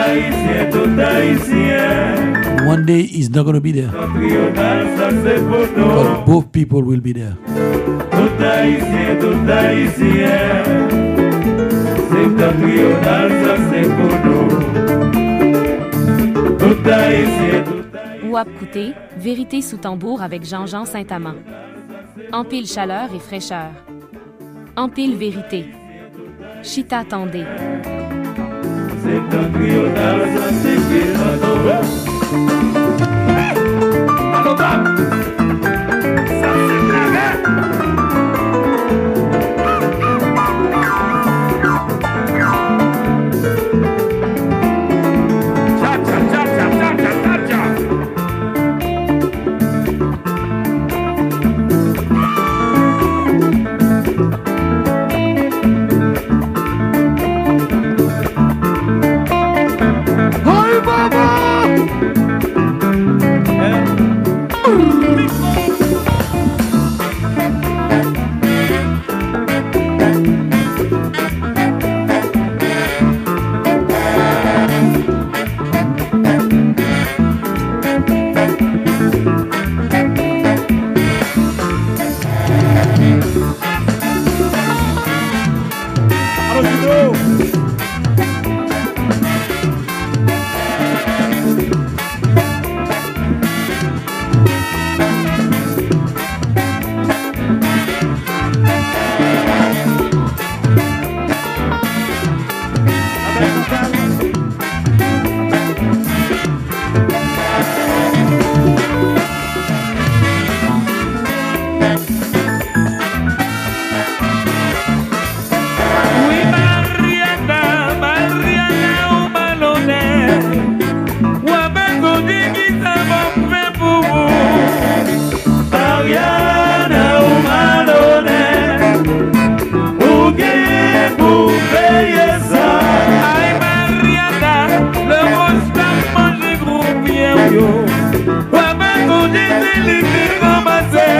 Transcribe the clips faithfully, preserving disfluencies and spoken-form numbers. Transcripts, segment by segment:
Ayisyen, tout Ayisyen. One day is not going to be there. Septentrional, sa se pou nou. But both people will be there. Tout Ayisyen, tout Ayisyen. Septentrional, sa se pou nou. Tout Ayisyen, tout Ayisyen. Ou ap koute Verite sou tanbou avèk Jean-Jean Saint-Amand. Anpil chalè e frechè. Anpil verite. Chita tande. Septentrional, sa se Fernando. Alo, Bob! Sa se Claret! Cha, cha, cha. Wi, Mariana, Mariana, ou malonèt. W ap akonde ki sa m ap fè pou ou. Mariana, ou malonèt. Ou gen pou peye sa. Ay, Mariana, lè w ap manje gwo pyè w yo. W ap akonde se li ki ranmase.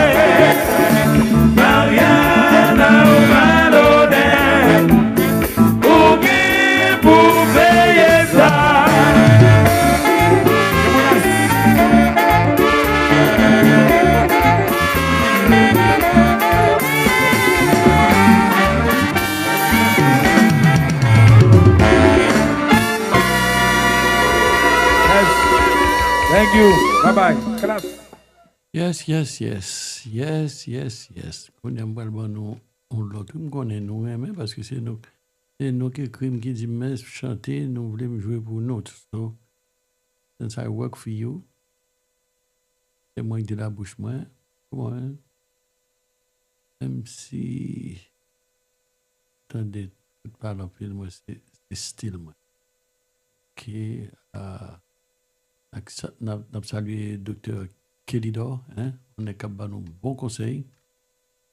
Mariana, ou malonèt. Ou gen pou peye sa. Yes. Thank you. Bye bye. Klas. Yes, yes, yes. Yes, yes, yes. Kounye a m pral ban nou yon lòt. M konnen nou renmen paske se nou, se nou ki ekri m, ki di m, "Men chante, nou vle m jwe pou nou." So, since I work for you, se mwen ki di labouch mwen. Bon, hein? Menm si tande tout pale anpil, mwen se, se stil mwen. Ok, ah, ak sa, n ap, n ap salye Doktè Kelidor, hein, yon nèg k ap ba nou bon konsèy,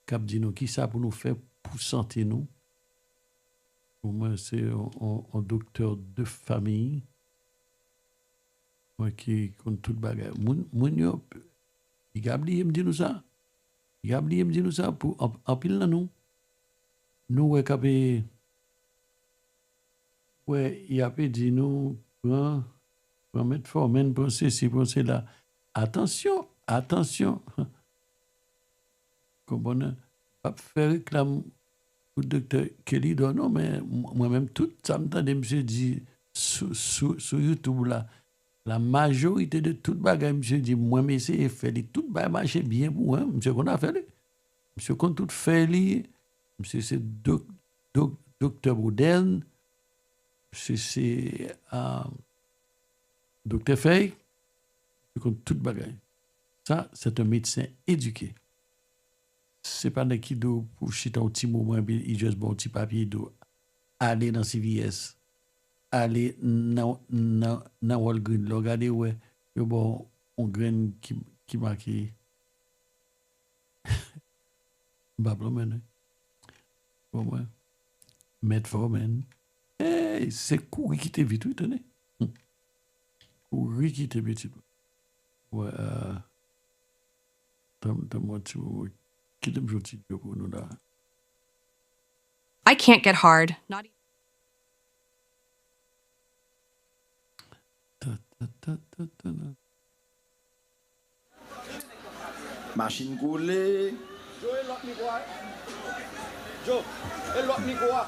k ap di nou kisa pou nou fè pou sante nou. Pou mwen, se yon, yon, yon doktè de fanmiy. Mwen ki konn tout bagay. Moun, moun yo, piga bliye m di nou sa. Piga bliye m di nou sa pou anp-, anpil nan nou. Nou wè k ap, e, wè, y ap di nou, pran, pran metfòmin, pran sesi, pran sela. Atansyon, atansyon. Konprann? M p ap fè reklam pou Doktè Kelidor non, men m-, mwen menm, tout sa m tande misye di sou, sou, sou YouTube la, la majorite de tout bagay misye di, mwen m eseye fè li, tout bagay mache byen pou mwen, misye konn afè li. Misye konn tout fè li, misye se dok-, dok-, doktè modèn, misye se, ah, doktè fèy, misye konn tout bagay. Sa, se yon medsen edike. Se pa nèg ki di w pou chita yon ti moman, epi li just ba w ti papye, li di w, "Ale nan C V S, ale nan, nan, nan Walgreens." Lè w gade, w wè, yo ba w yon grenn ki, ki make, m pa pran men, wi. Bon, mwen, metfòmin. Ey, se kouri kite vit, wi, tande. Hmm. Kouri kite pitit mwen. Wè, euh, tann, tann mwen ti moman. Kite m jwe yon ti djo pou nou la. I can't get hard. Not e- Machin koule. Joe, e lòt mikwo a. Joe, e lòt mikwo a.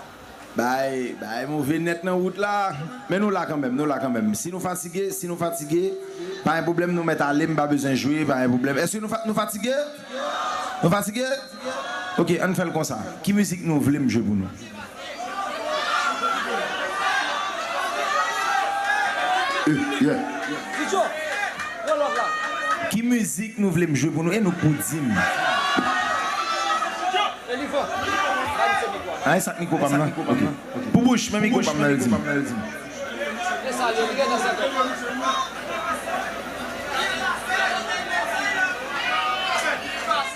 Bay, bay move nèt nan wout la. Men nou la kanmenm, nou la kanmenm. Si nou fatige, si nou fatige, pa gen pwoblèm, nou mèt ale, m pa bezwen jwe, pa gen pwoblèm. Èske nou fa-, nou fatige? Nou fatige? Ok, ann fè l konsa. Ki mizik nou vle m jwe pou nou? Eh, yeah. Ki mizik nou vle m jwe pou nou? E nou k pou di m. Ah, e sa k mikwo pa m nan? Ok. Pou bouch, men mikwo pa m nan, yo di m.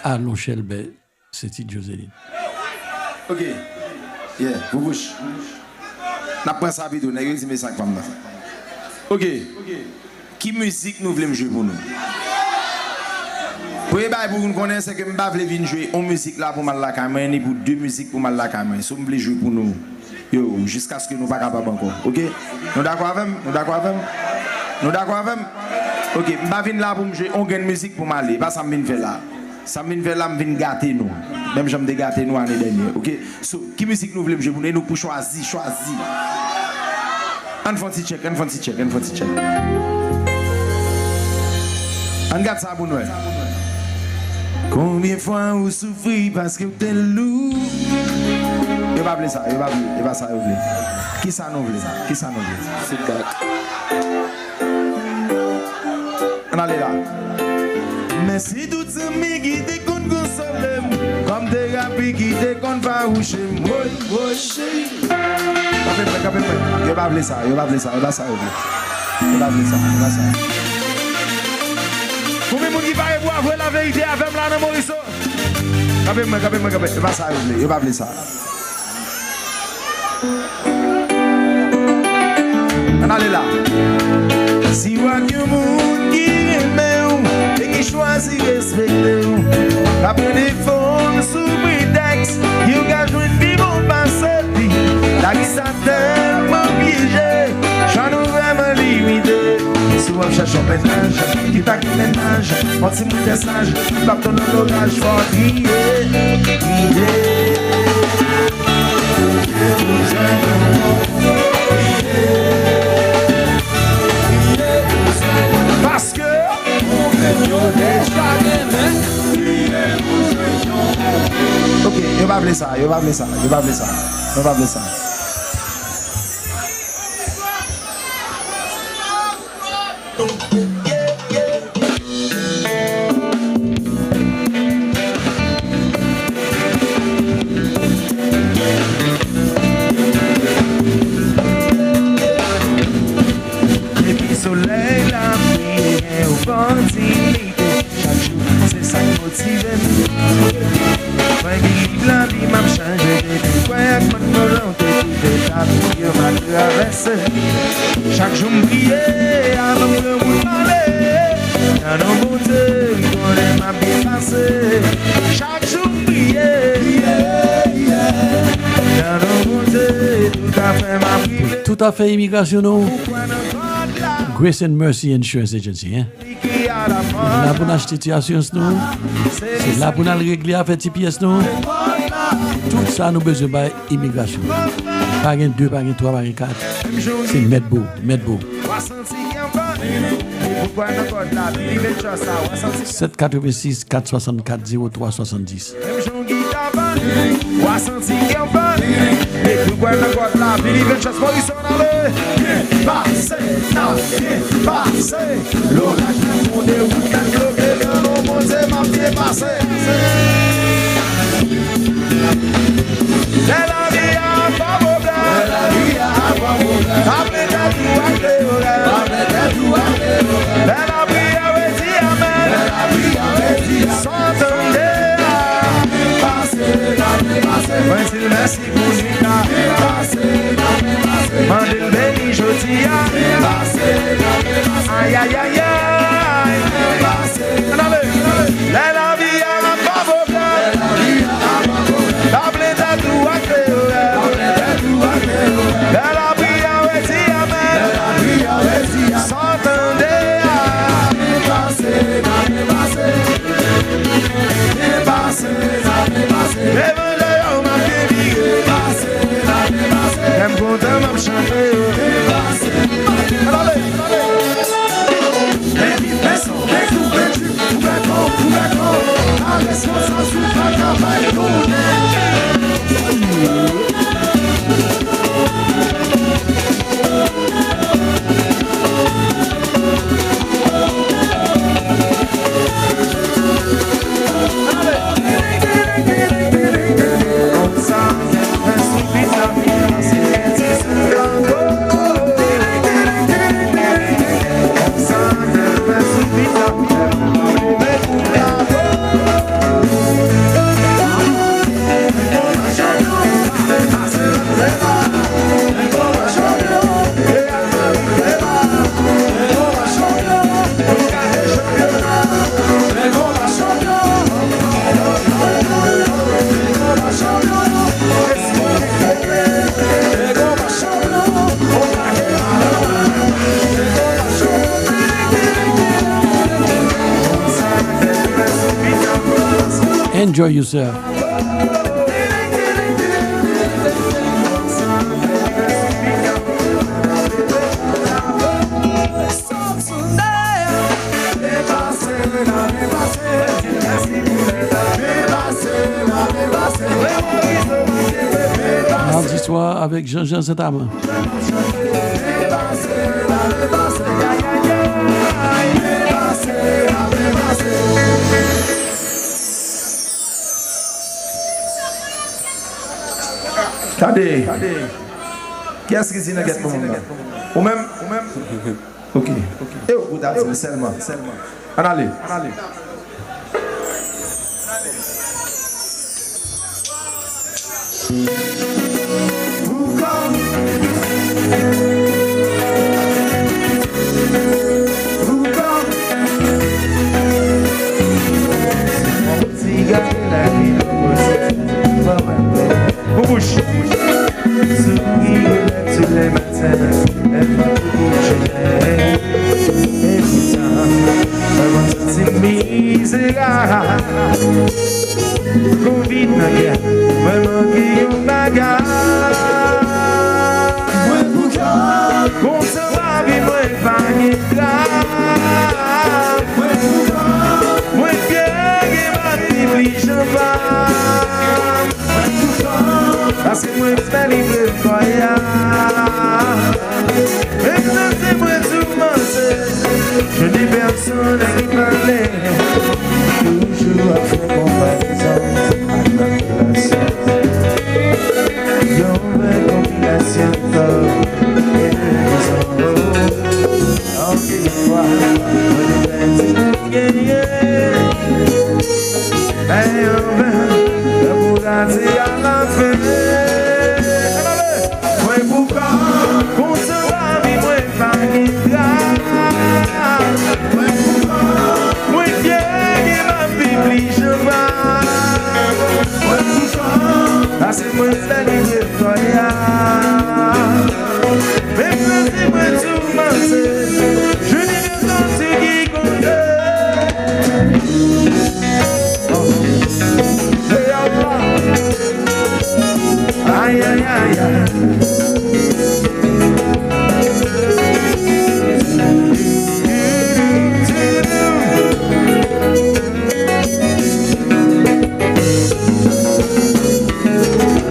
Alon Chèlbè. Se ti Joseline. Ok. Yeah, Boubouch. N ap pran sa pito, nèg yo di men sa k pa m nan. Ok. Ki mizik nou vle m jwe pou nou? Premye bagay pou nou konnen, se ke m pa vle vin jwe yon mizik la pou m al lakay mwen, ni pou de mizik pou m al lakay mwen. So, m vle jwe pou nou. Yo, jiskaske nou pa kapab ankò. Ok? Nou dakò avè m? Nou dakò avè m? Nou dakò avè m? Ok, m pa vin la pou m jwe yon grenn mizik pou m ale. E pa sa m vin fè la. Sa m vin fè la, m vin gate nou. Menm jan m te gate nou ane dènye, ok? So, ki mizik nou vle m jwe pou nou? E nou pou chwazi, chwazi. Ann fè yon ti tchèk, ann fè yon ti tchèk, ann fè yon ti tchèk. Ann gad sa pou n wè. Konbyen fwa ou soufri paske w te lou? Yo pa vle sa, yo pa vle, e pa sa yo vle. Kisa nou vle? Kisa nou vle? Feedback. Ann ale la. Mèsi tout zanmi ki te konn konsole m, kòm terapi ki te konn fawouche m. Woy, woy, cheri. Kanpe mwen, kanpe mwen. Yo pa vle sa, yo pa vle sa, e pa sa yo vle. Yo pa vle sa, e pa sa. Konbyen moun ki pare pou avwe laverite avè m la nan Moriso? Kanpe mwen, kanpe mwen, kanpe. E pa sa yo vle, yo pa vle sa. Ann ale la. Si w ak yon moun ki renmen w e ki chwazi respekte w, pa pran defo w sou pretèks ki w ka jwenn pi bon pase li. Lavi sa tèlman pyeje, chwa nou vrèman limite. Si w ap chèche yon mennaj ki pa gen mennaj, yon timoun trè saj, l ap tann nan loraj, fò w kriye, kriye. Paske ou menm yo deja renmen. Ok, yo pa vle sa, yo pa vle sa, yo pa vle sa, yo pa vle sa. Depi solèy la briye, gen opòtinite. Chak jou, se sa k motive m. Mwen ki viv lavi m ap chanje depi kwè ak mwen volonte pou te ta pou yo pa travèse. Chak jou m priye avan m granmoun pale. Nan non Bondye, m konnen m ap byen pase. Chak jou m priye, priye, priye. Nan non Bondye, toutafè m ap rive. Toutafè imigrasyon nou. Grace and Mercy Insurance Agency, hein? Se la pou n achte ti asirans nou. Se la pou n al regle afè ti pyès nou. Tout sa nou bezwen bay imigrasyon. Pa gen de, pa gen twa, pa gen kat. Se Mèt Bo, Mèt Bo. Sèt katrevensis, kat swasannkat, zewo twa swasanndis. Menm jan w gita pa li, w a santi kè w pa li. Depi w kwè nan God la, vini vin chans Morisonn ale. Byen pase, n ap byen pase. Loraj nan fonde, wout nan bloke, nan non Bondye m ap byen pase. Lè lavi a pa pwoblèm, pa plen tèt ou ak teyorèm. Lè lapri a redi amèn. San tande a. Mwen di l mèsi pou nwit la. Mande l beni jodi a. Ayayayay. Ann ale. Lè lavi a pa pwoblèm. Pa plen tèt ou ak teyorèm. Lè lapri a redi amèn. San tande. Enjoy yourself. Mardi swa avèk Jean-Jean Saint-Amand. Tande. Kiyès ki di nègèt pou moun nan? Ou menm? Ok. E ou ta di m sèlman. Ann ale. Pou bouch. Souri relève tous les matins, lève ma bouche, e poutan, mwen santi mizerab. Konbit nan kè, mwen manke yon bagay. Mwen poutan, konsa lavi mwen pa gen dram. Mwen poutan, mwen fyè gen mari plijan pa m. Paske mwen fè li vre fòya. Menm nan se mwen toumante. Je n'ai personne qui parlait. Toujou ap fè konparezon ak maniplasyon. Yon vrè konpilasyon tò e rezon. Anpil fwa, mwen te pèdi pou genyen. Men anfen, lè pou gade a la fen. Mwen pou kò, konsa lavi mwen pa gen dram. Mwen pou kò, mwen fyè gen mari plijan pa m. Mwen pou kò, paske mwen fè li vre fòya. Menm lè se mwen toumante, je n'ai rien senti ki konte. Hey, Allah. Ay, ay, ay, ay.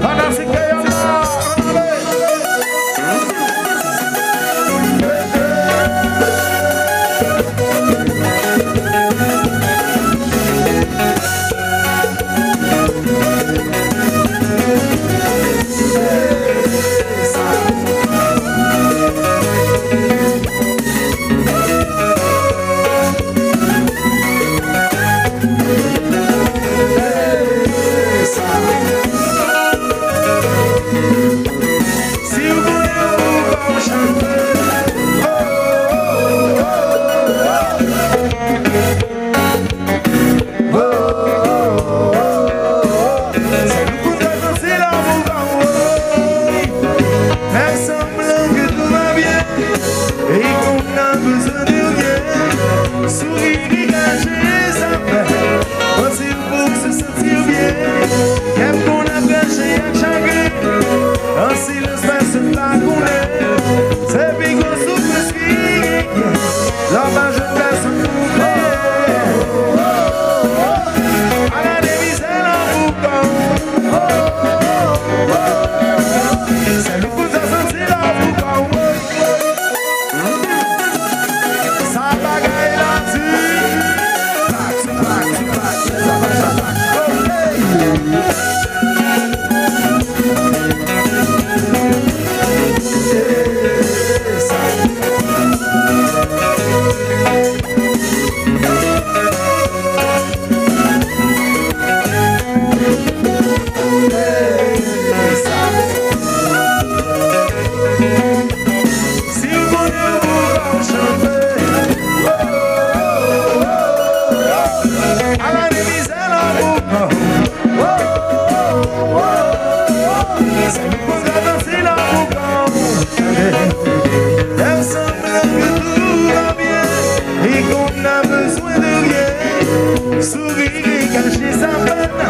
Fanatik kreyòl la, ann ale! Si w konnen w pou w pa w chante. Oh, oh, oh, oh, oh. Sèl ou pou ta danse la pou pa woy. Fè sanblan ke tout va byen. E konn nan bezwen de byen. Souri ki kache sa fè. Manti pou se santi byen. Kè konn ap rache ak chagren. An silans pèsonn pa konnen. Se pi gwo soufrans ki genyen. Lè w pa jwenn pèsonn pou fè. Ala de mizè nan pou kò w. Sèl ou pou sa santi la pou kò w. Sa bagay la di. Pak, pak, pak, pak, pak, pak. Si w konnen w pou w pa w chante. Ala de mizè nan pou kò. Se nou konn sa danse nan pou kò. Fè sanblan ke tout va byen. E konn nan bezwen de ryen. Souri ki kache sa fè.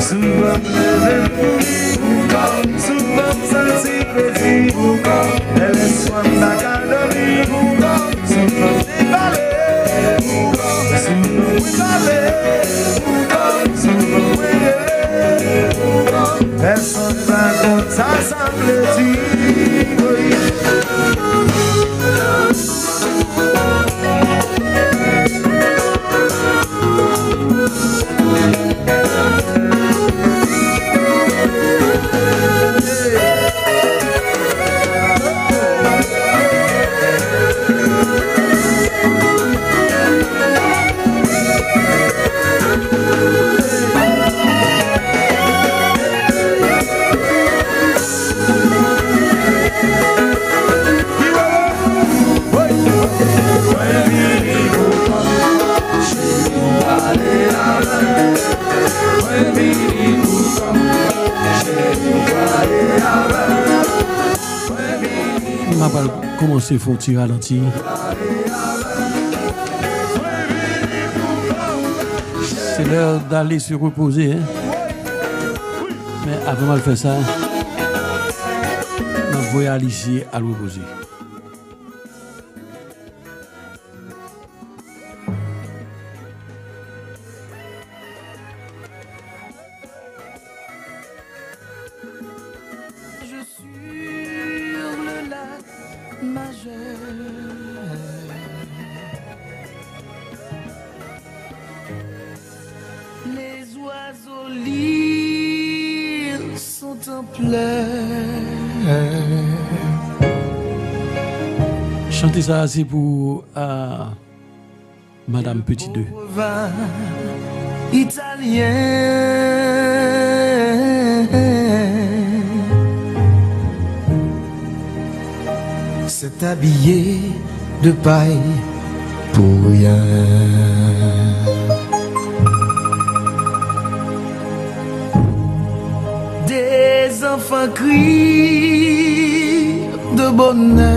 Souvan m leve m kouri pou kò m, souvan m santi plezi pou kò m, lè lè swa m pa ka dòmi pou kò m, souvan m devale pou kò m, souvan mwen pale pou kò m, souvan mwen rele pou kò m. Pèsonn pa konn sa sa vle di. M a pral kòmanse fè yon ti ralanti. C'est l'heure d'aller se reposer, hein. Men avan m al fè sa, m ap voye Alice al repoze. Je sur le lac Majeur. Les oiseaux lyres sont en pleurs. Chante sa a, se pou, ah, Madam Petit deux. Italien. S'est habillé de paille pour rien. Des enfants crient de bonheur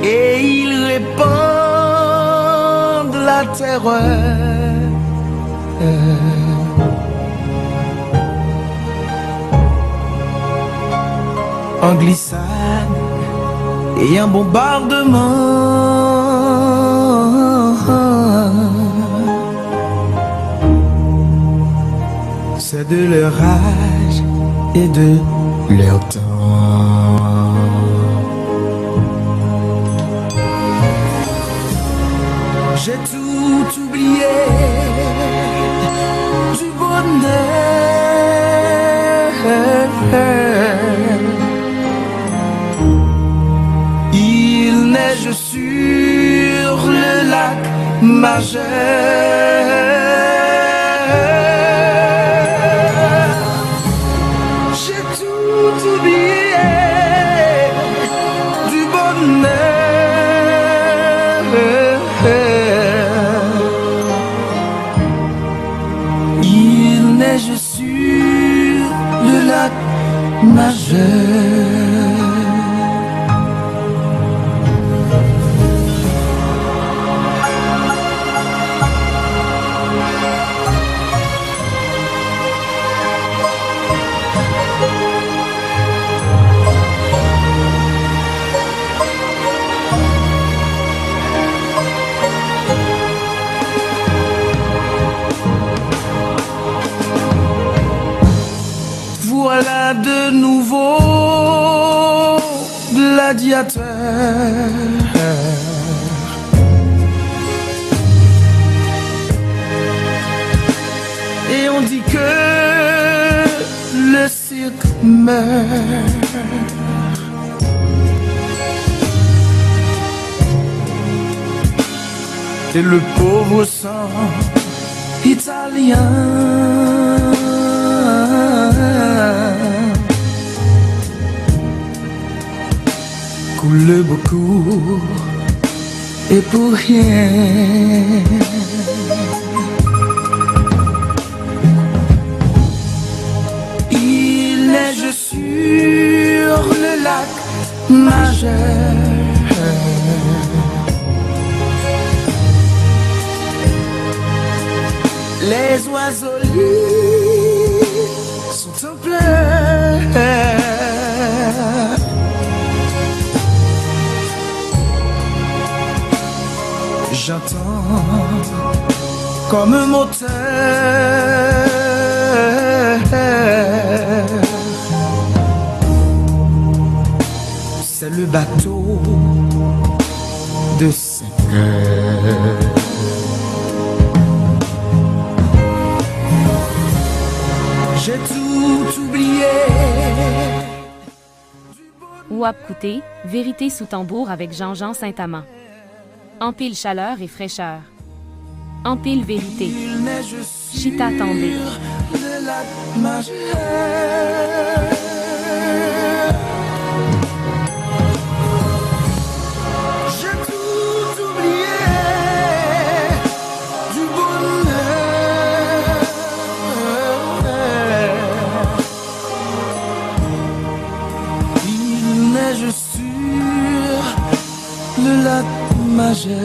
et ils répandent la terreur. En glissade et en bombardement, c'est de leur âge et de leur temps. J'ai tout oublié du bonheur. Il neige sur le lac Majeur. J'ai tout oublié du bonheur. Il neige sur le lac Majeur. Voilà de nouveaux gladiateurs. Et on dit que le cirque meurt. Et le pauvre sang italien coule beaucoup et pour rien. Il neige sur le lac Majeur. Les oiseaux libres sont en pleurs. J'entends comme un moteur. C'est le bateau de cinq heures. J'ai tout oublié. Ou ap koute Verite sou Tanbou avèk Jean Jean Saint Amand. Anpil chalè e frechè. Anpil verite. Chita tande. J'ai tout oublié du bonheur. Il neige sur le lac Majeur.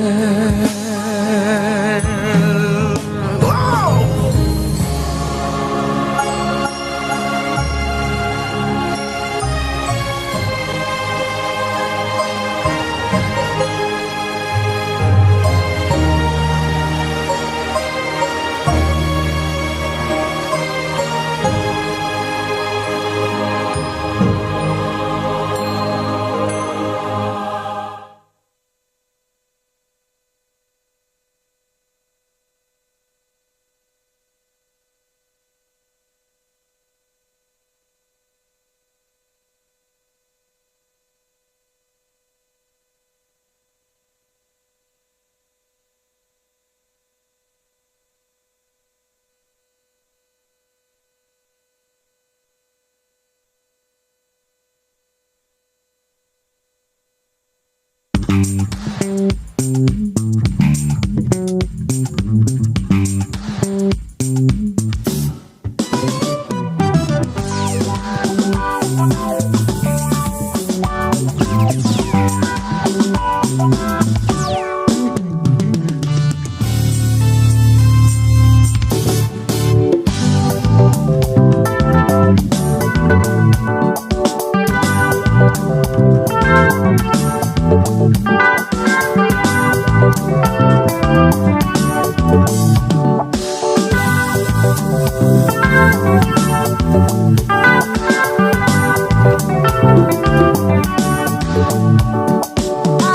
Ah,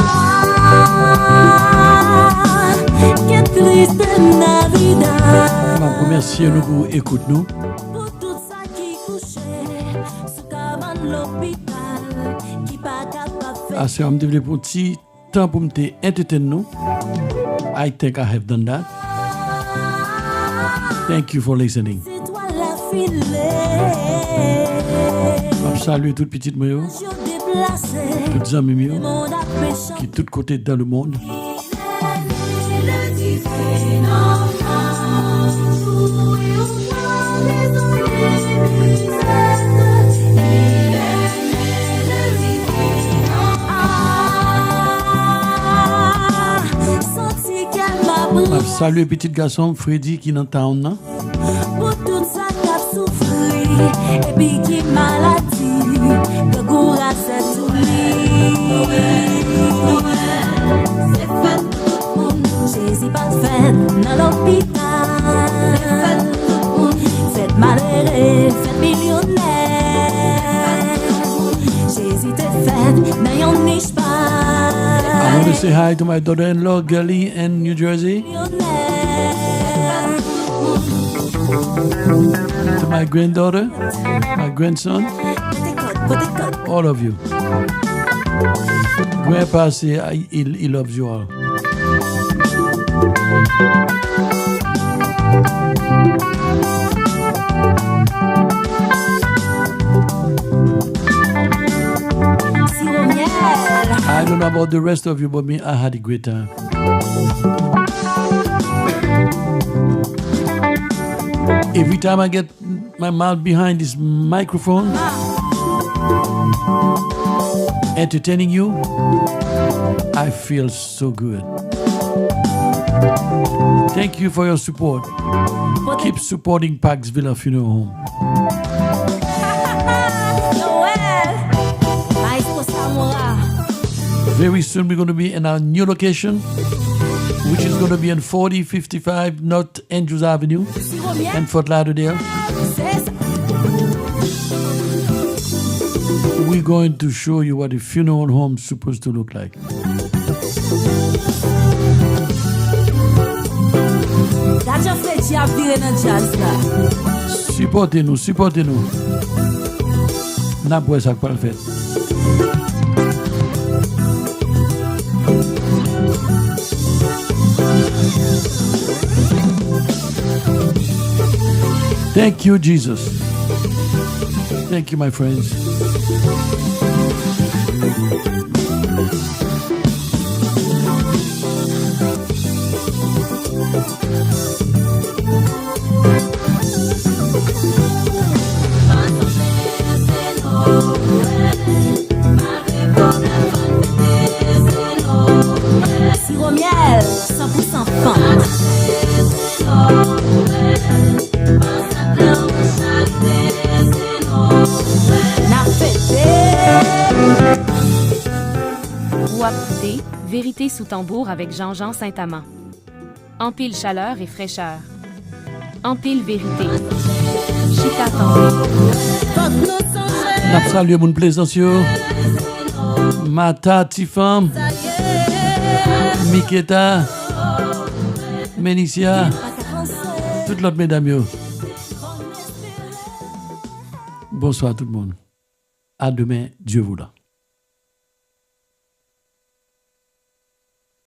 qué triste Navidad. M ap remèsye nou pou ekout nou. Pou tout sa ki kouche sou kabann lopital, ki pa kapab fè. Aswè a, m te vle pran ti tan pou m te entertain nou. I think I have done that. Thank you for listening. Etwal la file. M ap salye tout pitit mwen yo, yo deplase, tout zanmi m yo, lemonn ap mechan, ki tout kote dans le monde. M ap salye pitit gason m, Freddy, ki nan town nan. Pou tout sa k ap soufri, epi ki maladi, tankou razè tou li. Se fèt pou tout moun, Jezi pa fèt nan lopital. Se fèt pou tout moun, fèt malere, fèt milyonè. Jezi te fèt nan yon nich. I want to say hi to my daughter-in-law, Gully, in New Jersey. To my granddaughter, my grandson, all of you. Grandpa say, I, he, he loves you all. Siwo myèl. I don't know about the rest of you, but me, I had a great time. Every time I get my mouth behind this microphone, entertaining you, I feel so good. Thank you for your support. Keep supporting Pax Villa Funeral Home. Noël, Maestro Samora. Very soon we're going to be in our new location, which is going to be in forty fifty-five North Andrews Avenue in Fort Lauderdale. We're going to show you what a funeral home is supposed to look like. Gad jan Fredji ap vire nan djaz la. Sipòte nou, sipòte nou. N ap wè sa k pral fèt. Thank you, Jesus. Thank you, my friends. Siromyèl, san pou san fanm. N ap fete. Ou ap koute Verite sou tanbou avèk Jean-Jean Saint-Amand. Anpil chalè e frechè. Anpil verite. Chita tande. N ap salye moun Plezans yo. Mata, Tifanm, Miketa, Menicia, tout lòt medam yo. Bonswa tout moun. À demain, Dieu voulant.